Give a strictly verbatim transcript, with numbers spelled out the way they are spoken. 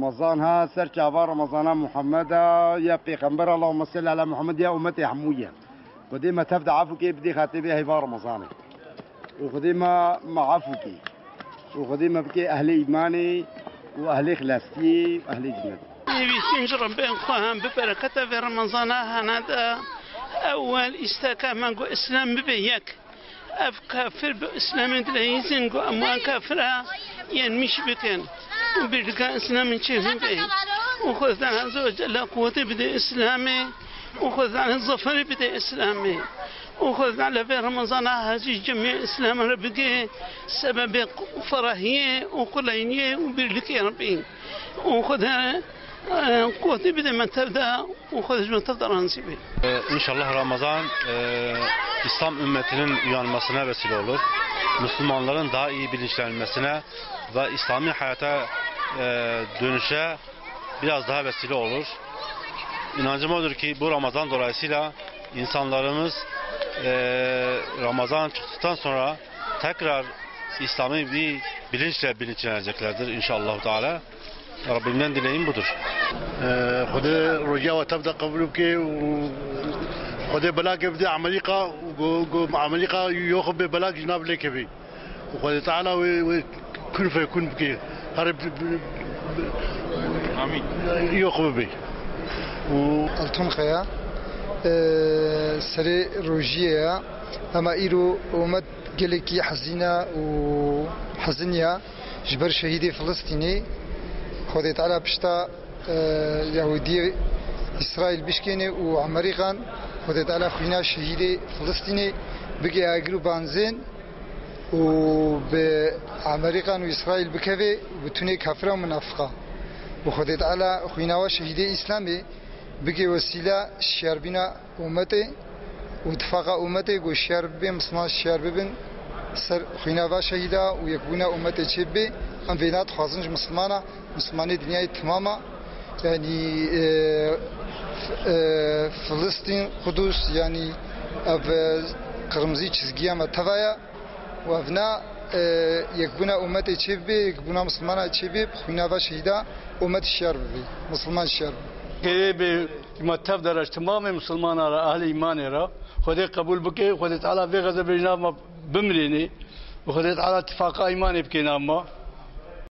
Ramazan ha, ser çava Ramazana Muhammeda, ya Pêxember, Allahümme salli ala Muhammed, ya ummetê hemû ye. Xwedê me tev de efû kê, bidê xetê vê heyva Ramazanê. Û Xwedê me, me efû kê. Û Xwedê me bike ehlê îmanê û ehlê xilestiyê û ehlê cennet. Pêwîstin ji Rebbê xwe hem bi bereketa vê Remezana hene de ewel îsteka me got Îslam bibe yek. Ev kafir bi Îslamê dileyîzin got em wan kafira yenmiş bikin û birlika Îslamê çêbin be. Û Xwezdan Azze ve Celle quwetê bide Îslamê û Xwezdan zaferê bide Îslamê. û Xwezdan li vê Remezana hezî cemiyê Îslamê re bike sebebê ferahiyê û xuleyniyê û birlikê re bî. Û Xwedê, e, qotî bide me tev de û Xwedê ji me tev de razî be. Ee, İnşallah Ramazan, e, İslam ümmetinin uyanmasına vesile olur. Müslümanların daha iyi bilinçlenmesine ve İslami hayata, e, dönüşe biraz daha vesile olur. İnancım odur ki bu Ramazan dolayısıyla insanlarımız, e, Ramazan çıktıktan sonra tekrar İslami bir bilinçle bilinçleneceklerdir inşallah Teala. Rabbimden dileğim budur. Ee, Xwedê rojiya we tev de qebûl bike û Xwedê belakê bide Amerîka û go, go Amerîka yoxu bê belak ji nav lê kevî. Û Xwedê Teala wê, wê kun fê kun bike. Her bi, bi, Amîn. Yoxu bibe. Û Altun Xeya, e, serê rojiyê ye. Hema îro omet gelekî hezîne û hezin ye. Ji ber şehîdê Filistînê, Xwedê Teala pişta, e, Yahûdiyê Îsraîl bişkêne û Amerîkan, Xwedê Teala xwîna şehîdê Filistînê bike agir û banzên û bi Amerîkan û Îsraîl bikeve û bi tunê kafira û munafiqa. Û Xwedê Teala xwîna wa şehîdê Îslamê bike wesîla şiyarbîna Umetê û tifaqa umetê ku şiyar bibê, Misliman şiyar bibin, ser xwîna va şehîda û yekbûna umetê çê bibê. Em vêna dixwazin ji Mislimana, Mislimanê dinyayê timama. Yanî, e, f-, e, Filistîn, Qudus, yanî ev, e, qirmizî çizgiya me teva ye. Û evna, e, yekbûna umetê çê bibê, yekbûna Mislimana çê bibê, bi xwîna va şehîda umet şiyar bibê, Misliman şiyar bibê. Kê bê Ma tev de re ji timamê misilmana re, ehlê îmanê re, Xwedê qebûl bike, Xwedê Teala vê xezebê ji nav me bimirînê û Xwedê Teala tifaqa îmanê bike nav me.